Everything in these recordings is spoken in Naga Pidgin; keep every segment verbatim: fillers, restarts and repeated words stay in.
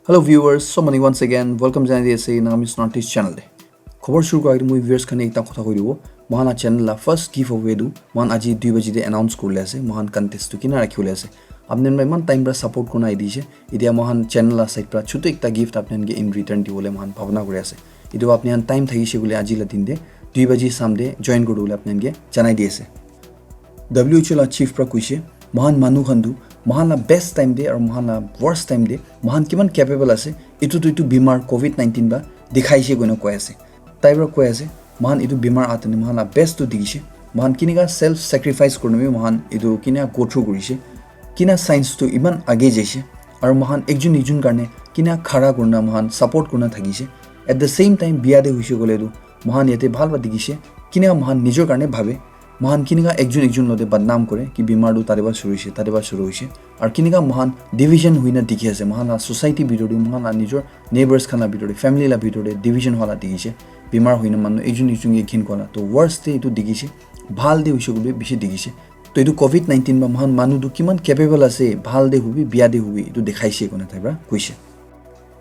Hello viewers, so many once again, welcome janai di ase Nagamese Northeast channel te. Khobor shuru kora agete moi viewers khan ekta kotha koi dibo, moikhan la channel la first giveaway tu moikhan aji dui baji te announce kuribole ase, moikhan contest tu kina rakhibole ase. Apni khan iman time para support kurina ahi dise, etia moikhan channel la side para chutu ekta gift apni khan ke in return dibole moikhan bhabna kuri ase. Etu apni khan time thakise koile aji la din te dui baji sam te join kuri dibole apni khan ke janai di ase. W H O la chief para koise, moikhan manu khan tu moikhan la best time te aru moikhan la worst time te moikhan kiman capable ase, etu tu etu bimar covid nineteen para dikhaise koina koi ase. Tai para koi ase, moikhan etu bimar ahate moikhan la best tu dikise, moikhan kinika self sacrifice kurina bi moikhan etu kina go through kurise, kina science tu iman age jaise, aru moikhan ekjun ekjun karne kina khara kurina moikhan support kurina thakise. At the same time, bia te hoise koile tu moikhan yate bhal para dikise, kina moikhan nijor karne bhabe, moikhan kinika ekjun ekjun lote badnam kore ki bimar tu tate para shuru hoise, tate para shuru hoise. Aru kinika moikhan division hoina dikhi ase, moikhan la society bitor te, moikhan la nijor neighbors khan la bitor te, family la bitor te division hola dikhi ase. Bimar hoina manu ekjun ekjun ke ghin kola. To worst te etu dikhi ase, bhal te hoise koile bishi dikhi ase. To etu covid nineteen para moikhan manu tu kiman capable ase, bhal te hobi, bia te hobi, etu dikhaise koina tai para koise.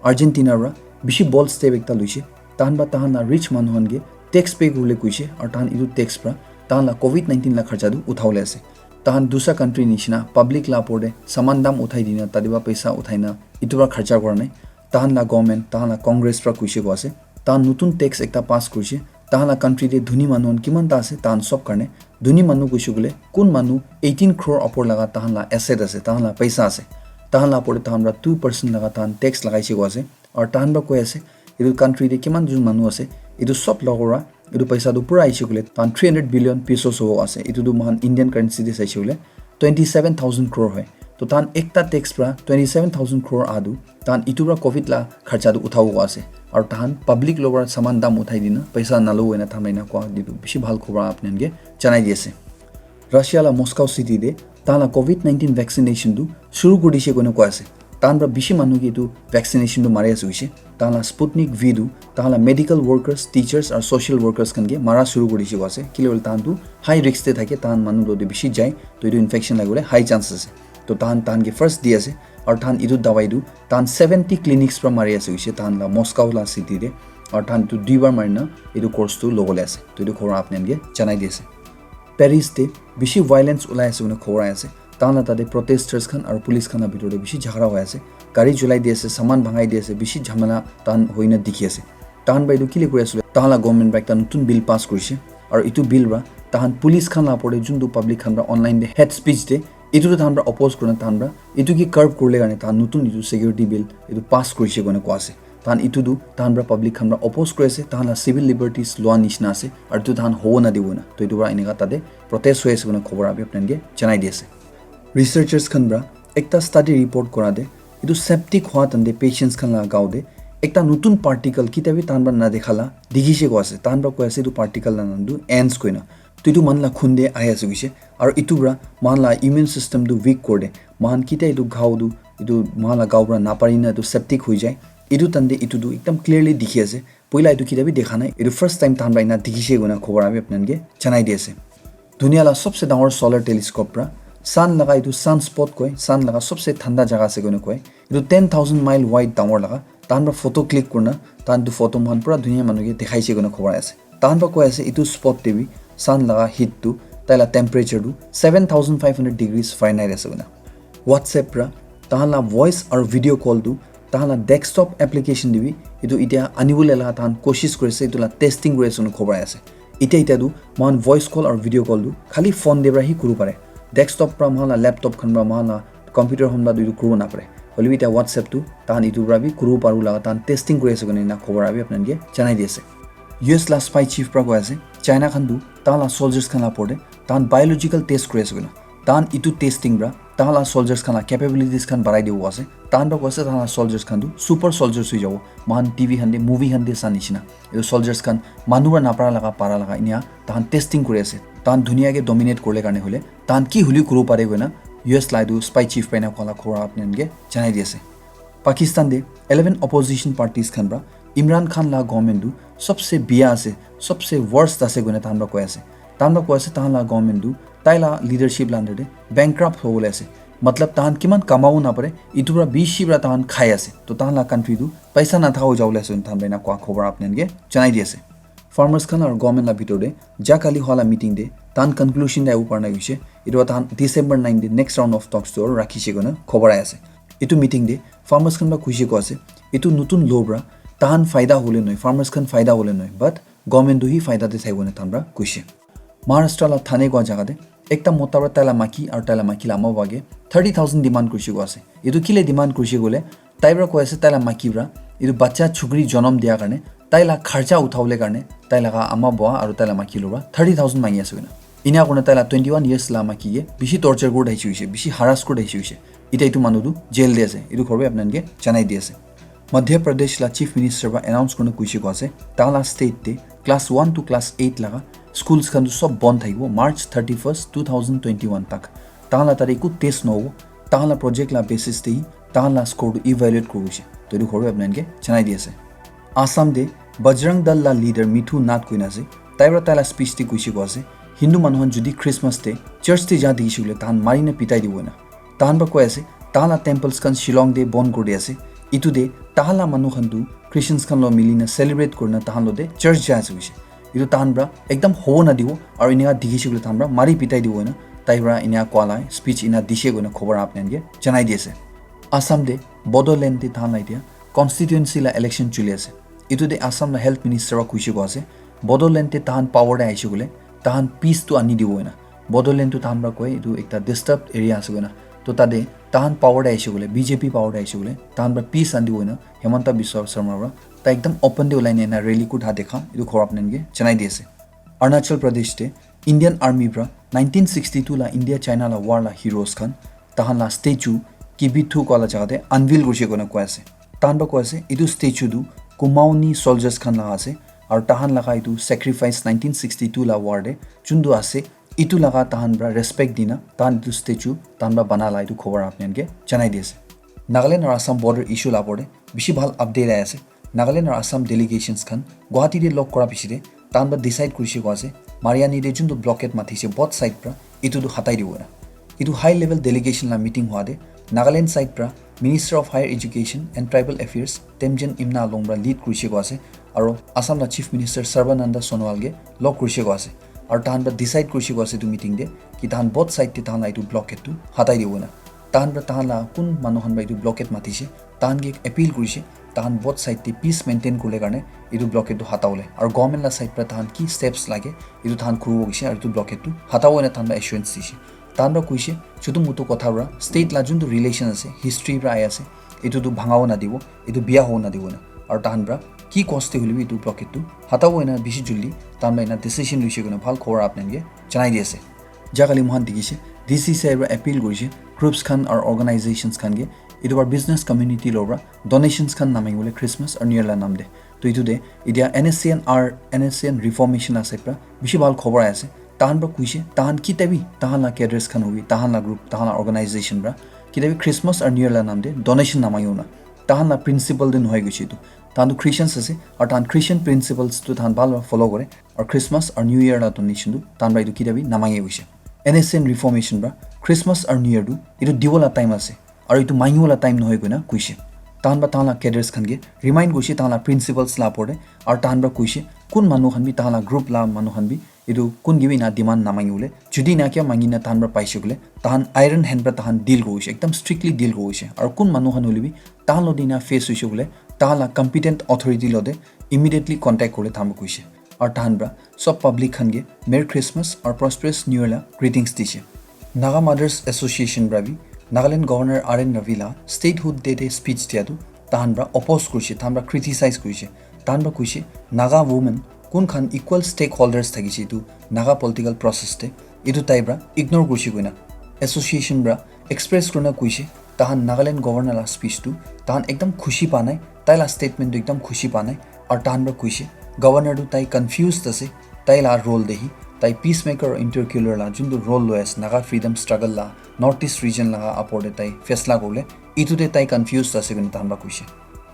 Argentina para bishi bold step ekta loise. Tahan para tahan la rich manu khan ke tax pay kuribole koise, aru tahan etu tax para tahan la covid nineteen la kharcha tu uthabole ase. Tahan dusra country nishina public la opor te saman dam uthai dina tate para paisa uthai na etu para kharcha kora nai. Tahan la government, tahan la Congress para koise ko ase. Tahan notun tax ekta pass kurise. Tahan la country te dhoni manu khan kiman ta ase, tahan sob karne. Dhoni manu koise koile kun manu eighteen crore opor laga tahan la asset ase, tahan la paisa ase. Tahan la opor te tahan para two percent laga tahan tax lagaise ko ase. Aru tahan para koi ase, etu country te kiman jon manu ase, etu sob logo para etu paisa tu pura aise koile tahan three hundred billion pesos hobo ase. Etu tu moikhan Indian currency te saise koile twenty seven thousand crore hoi. To tahan ekta tax para twenty seven thousand crore aha tu tahan etu para covid la kharcha tu uthabo ko ase. Aru tahan public logo para saman dam uthai dina paisa nalobo ena tahan ena koa etu bishi bhal khobor apni khan ke janai di ase. Russia la Moscow city te tahan la covid nineteen vaccination tu shuru kuri dise koina koi ase. Tahan para bishi manu ke etu vaccination tu mari ase hoise. Tahan la Sputnik V tu tahan la medical workers, teachers aru social workers khan ke mara shuru kuri dise ko ase. Kile hoile tahan tu high risk te thake, tahan manu lote bishi jai, to etu infection lagibole high chance ase. To tahan, tahan ke first di ase, aru tahan etu dawai tu tahan seventy clinics para mari ase hoise tahan la Moscow la city te, aru tahan etu duibar marina etu course tu lobole ase. To etu khobor apni khan ke janai di ase. Paris te bishi violence ulai ase koina khobor ahi ase. Tahan la tate protesters khan aru police khan la bitor te bishi jhagara hoi ase. Gari julai di ase, saman bhangai di ase, bishi jhamela tahan hoina dikhi ase. Tahan para etu kile kuri ase koile, tahan la government para ekta notun bill pass kurise. Aru etu bill para tahan police khan la opor te juntu public khan para online te hate speech de, etu tu tahan para oppose kurina tahan para etu ke curb kuribole karne tahan notun etu security bill etu pass kurise koina koa ase. Tahan etu tu tahan para public khan para oppose kuri ase, tahan la civil liberties lua nishina ase, aru etu tahan hobo nadibo na. To etu para eneka tate protest hoi ase koina khobor abi apni khan ke janai di ase. Researchers khan para ekta study report kora te, etu septic hua tante patients khan la gao te ekta notun particle kitia bi tahan para nadekha la dikhi se ko ase. Tahan para koi ase etu particle la naam tu ants koina. To etu manu la khun te ahi ase koise. Aru etu para moikhan la immune system tu weak kore de. Moikhan kitia etu ghao tu, etu moikhan la ghao para napari na etu septic hoi jai. Etu tante etu tu ekdam clearly dikhi ase. Poila etu kitia bi dekha nai. Etu first time tahan para ena dikhi se koina khobor abi apni khan ke janai di ase. Dunia la sobse dangor solar telescope para sun laga etu sunspot koi, sun laga sobse thanda jaga ase koina koi. Etu ten thousand mile wide dangor laga. Tahan para photo click kurina, tahan etu photo moikhan pura dunia manu ke dekhai se koina khobor ase. Tahan para koi ase, etu spot te bi sun laga heat tu, tai la temperature tu seven thousand five hundred degrees Fahrenheit ase koina. WhatsApp para tahan la voice aru video call tu tahan la desktop application te bi etu etia anibole la tahan koshish kuri ase, etu la testing kuri ase koina khobor ase. Etia etia tu moikhan voice call aru video call tu khali phone te para hi kuri pare. Desktop para moikhan la laptop khan para moikhan la computer khan para tu etu kuribo napare. Hoile bi etia WhatsApp tu tahan etu para bi kuribo paribo laga tahan testing kuri ase koina ena khobor abi apni khan ke janai di ase. U S la spy chief para koi ase, China khan tu tahan la soldiers khan la opor te tahan biological test kuri ase koina. Tahan etu testing para tahan la soldiers khan la capabilities khan barai dibo ase. Tahan para koi ase tahan la soldiers khan tu super soldiers hoi jabo. Moikhan T V khan te, movie khan te sa nishina. Etu soldiers khan manu para napara laga, para laga enia tahan testing kuri ase. Tahan dunia ke dominate kuribole karne hoile tahan ki huli kuribo pare koina U S la etu spy chief para ena koa la khobor apni khan ke janai di ase. Pakistan te eleven opposition parties khan para Imran Khan la government tu sobse biya ase, sobse worst ase koina tahan para koi ase. Tahan para koi ase tahan la government tu tai la leadership la under te bankrupt hobole ase. Matlab tahan kiman kamabo napare, itu pra bishi pra tahan khai ase. To tahan la country tu paisa nathaka hoi jabole ase, tahan pra ena koa khobor apni khan ke janai di ase. Farmers khan aro government la bitor te ja kali hola meeting te tahan conclusion te ahibo para nai hoise. Itu tahan December nine te next round of talks tu rakhishe koina khobor ai ase. Itu meeting te farmers khan pra kuishe ko ase, itu nutun law pra tahan faida hole noi, farmers khan faida hole noi, but government tu hi faida te thaibo na tahan pra kuishe. Maharashtra la Thane koa jaga te ekta mota pra taila maki aro taila maki la ama baba ke thirty thousand demand kurishe ko ase. Etu kile demand kurishe koile, tai pra koi ase taila maki pra etu bacha chukri jonom dia karne, taila kharcha uthabole karne, tai laga ama baba aro taila maki lo pra thirty thousand mangi ase koina. Ina kurna taila twenty one years la maki ke bishi torture kuri thakishe hoishe, bishi harass kuri thakishe hoishe. Ita etu manu tu jail te ase. Etu khobor bi apni khan ke janai di ase. Madhya Pradesh la Chief Minister pra announce kurina kuishe ko ase, tahan la state te class one to class eight laga schools khan tu sob bon thakibo March thirty first, two thousand twenty one tak. Tahan la tate eku test nohobo, tahan la project la basis te hi tahan la score tu evaluate kuribo hoishe. To etu khobor bi apni khan ke janai di ase. Assam te Bajrang Dal la leader Mithu Nath koina ase, tai pra taila speech te kuishe ko ase, Hindu manu khan jodi Christmas te church te ja dikhishe koile tahan mari na pitai dibo koina. Tahan pra koi ase, tahan la temples khan Shillong te bon kuri di ase. Itu te tahan la manu khan tu Christians khan lo mili na celebrate kurina tahan lo te church ja ase koishe. Itu tahan pra ekdam hobo na dibo, aro inika dikhishe koile tahan pra mari pitai dibo koina, tai pra inika koa la speech ina dishe koina khobor apni khan ke janai di ase. Assam te Bodoland te tahan la itia constituency la election chuli ase. Itu te Assam la health minister pra kuishe ko ase, Bodoland te tahan power te ahishe koile, tahan peace tu ani dibo koina. Bodoland tu tahan pra koi, itu ekta disturbed area ase koina. To tate tahan power te ahishe koile, B J P power te ahishe koile, tahan pra peace ani dibo koina, Himanta Biswa Sarma pra, tai ekdam open te ulai na ena rally kuri thaka dekha, itu khobor apni khan ke janai di ase. Arunachal Pradesh te Indian Army pra nineteen sixty two la India China la war la heroes khan, tahan la statue Kibithu koa la jaga te unveil kurishe koina koi ase. Tahan pra koi ase, etu statue tu Kumaoni soldiers khan laga ase, aro tahan laga etu sacrifice nineteen sixty two la war te juntu ase, etu laga tahan pra respect dina, tahan etu statue tahan pra bana la etu khobor apni khan ke janai di ase. Nagaland aro Assam border issue la opor te bishi bhal update ai ase. Nagaland aro Assam delegations khan Guwahati te log kura piche te tahan pra decide kurishe ko ase, Mariani te juntu blockade mathise both side pra, etu tu hatai dibo koina. Etu high level delegation la meeting hua te Nagaland side pra Minister of Higher Education and Tribal Affairs Temjen Imna Along pra lead kurishe ko ase, aro Assam la Chief Minister Sarbananda Sonowal ke log kurishe ko ase, aro tahan pra decide kurishe ko ase etu meeting te ki tahan both side te tahan la etu blockade tu hatai dibo koina. Tahan pra tahan la kun manu khan pra etu blockade mathise, tahan ke appeal kurishe, tahan both side te peace maintain kurle karne etu blockade tu hatabole, aro government la side pra tahan ki steps lage, etu tahan kuribo koishe, aro etu blockade tu hatabo koina tahan pra assurance dishe. Tahan pra kuishe, chutu mutu kotha pra state la juntu relation ase, history pra ai ase, etu tu bhangabo nadibo, etu biya hobo nadibo na, aro tahan pra ki cost te hoilebi etu blockade tu hatabo koina bishi juldi tahan pra ena decision luishe koina bhal khobor apni khan ke janai di ase. Ja kali moikhan dikhishe, D C C I pra appeal kurishe, groups khan aro organizations khan ke, etu pra business community lo pra donations khan namangibole Christmas aro New Year la nam te. To etu te, etia N S C N R, N S C N reformation la side pra bishi bhal khobor ai ase. Tahan pra kuishe, tahan kita bi, tahan la cadres khan hobi, tahan la group, tahan la organization pra, kita bi Christmas aro New Year la nam te donation namangibo na. Tahan la principle te nohoi kuishe etu. Tahan tu Christians ase, aro tahan Christian principles tu tahan bhal pra follow kore. Aru Christmas aru New Year la donation tu tahan pra etu kitabi namange koishe. N S C N reformation pra Christmas aru New Year tu etu diwo la time ase, aru etu mangiwo la time nohoi koina koishe. Tahan pra tahan la cadres khan ke remind koishe tahan la principles la opor te, aru tahan pra koishe kun manu khan bi tahan la group la manu khan bi etu kun ke bi ena demand namangi bole, jodi ena kia mangi na tahan pra paishe koile tahan iron hand pra tahan deal korishe, ekdam strictly deal korishe. Aru kun manu khan hoile bi tahan lode ena face hoishe koile tahan la competent authority lode immediately contact kore tahan pra koishe. Aru tahan pra sob public khan ke Merry Christmas aru Prosperous New Year la greetings dishe. Naga Mothers Association pra bi Nagaland Governor R N Ravi la Statehood Day te speech dia tu tahan pra oppose kurishe, tahan pra criticize kurishe. Tahan pra kuishe Naga women kun khan equal stakeholders thakishe etu Naga political process te, etu tai pra ignore kurishe koina. Association pra express kurina kuishe, tahan Nagaland Governor la speech tu tahan ekdam khushi pa nai, tai la statement tu ekdam khushi pa nai, aru tahan pra kuishe Governor tu tai confused ase, tai la role te hi tai peacemaker aru interlocutor la juntu role loi ase Naga freedom struggle la North East region laga apor te tai faisla kuribole, etu te tai confused ase koina tahan pra kuishe.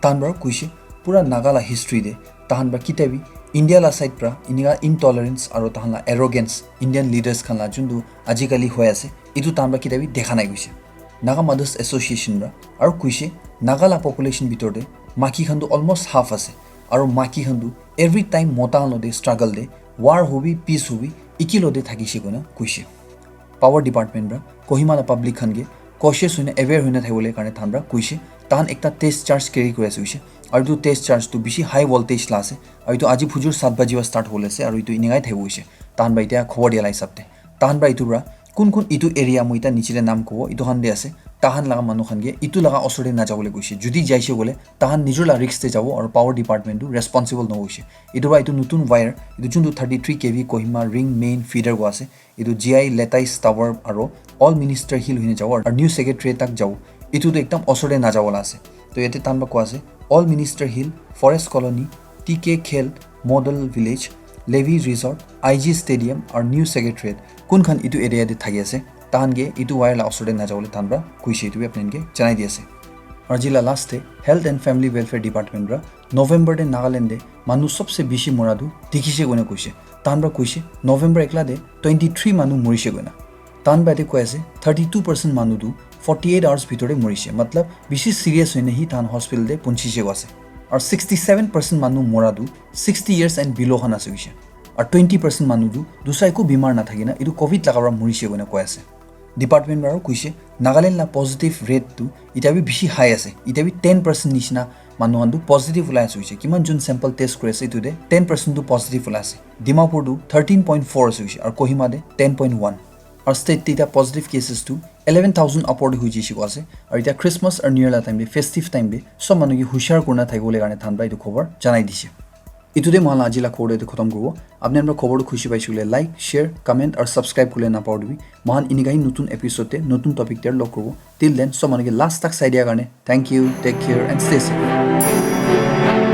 Tahan pra kuishe pura Naga la history te tahan pra kitabi India la side pra enika intolerance aru tahan la arrogance Indian leaders khan la juntu ajikali hoi ase, etu tahan pra kitabi dekha nai koishe. Naga Mothers Association pra, aru kuishe Naga la population bitor te maki khan tu almost half ase, aru maki khan tu every time mota khan lode struggle de, war hobi, peace hobi, iki lode thakishe koina kuishe. Power department pra Kohima la public khan ke cautious hoina, aware hoina thakibole karne tahan pra kuishe. Tahan ekta test charge carry kuri ase kuishe, aru etu test charge tu bishi high voltage la ase, aru etu aji phujur saat baji pra start hole ase, aru etu eningai thakibo kuishe. Tahan pra etia khobor dia la hisab te, tahan pra etu pra kun kun etu area moi eta niche te naam kobo, etu khan te ase, tahan laga manu khan ke etu laga osor te najabole kuishe. Jodi jaishe koile tahan nijor la risk te jabo, aru power department tu responsible nohoishe. Etu pra etu notun wire, etu juntu thirty three K V Kohima ring main feeder koa ase, etu G I Lethais Tower aru Old Minister Hill hoina jabo aru new secretariat tak jabo. Etu tu ekdam osor te najabo la ase. To yate tahan pra koa ase, Old Minister Hill, Forest Colony, T K Khel Model Village, Levi Resort, I G Stadium aru new secretariat, kun khan etu area te thaki ase, tahan ke etu wire la osor te najabole tahan pra kuishe, etu bi apni khan ke janai di ase. Aru aji la last te Health and Family Welfare Department pra November te Nagaland te manu sobse bishi mora tu dikhishe koina kuishe. Tahan pra kuishe November ekla te twenty three manu morishe koina. Tahan pra yate koi ase thirty two percent manu tu forty eight hours bitor te morishe, matlab bishi serious hoina hi tahan hospital te punchise koa ase. Aru sixty seven percent manu mora tu sixty years and below khan ase kuishe. Aru twenty percent manu tu dusra eku bimar nathaki na etu covid laga pra morishe koina koi ase. Department pra aru kuishe Nagaland la positive rate tu etia bi bishi high ase, etia bi ten percent nishina manu khan tu positive ulai ase kuishe. Kiman jun sample test kuri ase etu te ten percent tu positive ulai ase. Dimapur tu thirteen point four ase kuishe aru Kohima te ten point one. Aru state te etia positive cases tu eleven thousand upor te hoi jaishe koa ase. Aru etia Christmas aru New Year la time te, festive time te sob manu ke hushar kurina thakibole karne tahan pra etu khobor janai dishe. Etu te moikhan la aji la khobor tu etu khotom kuribo. Apni khan pra khobor tu khushi paishe koile like, share, comment aru subscribe kuribole napahoribi. Moikhan eninkai notun episode te notun topic te log kuribo. Till then, sob manu ke last tak sai dia karne thank you, take care and stay safe.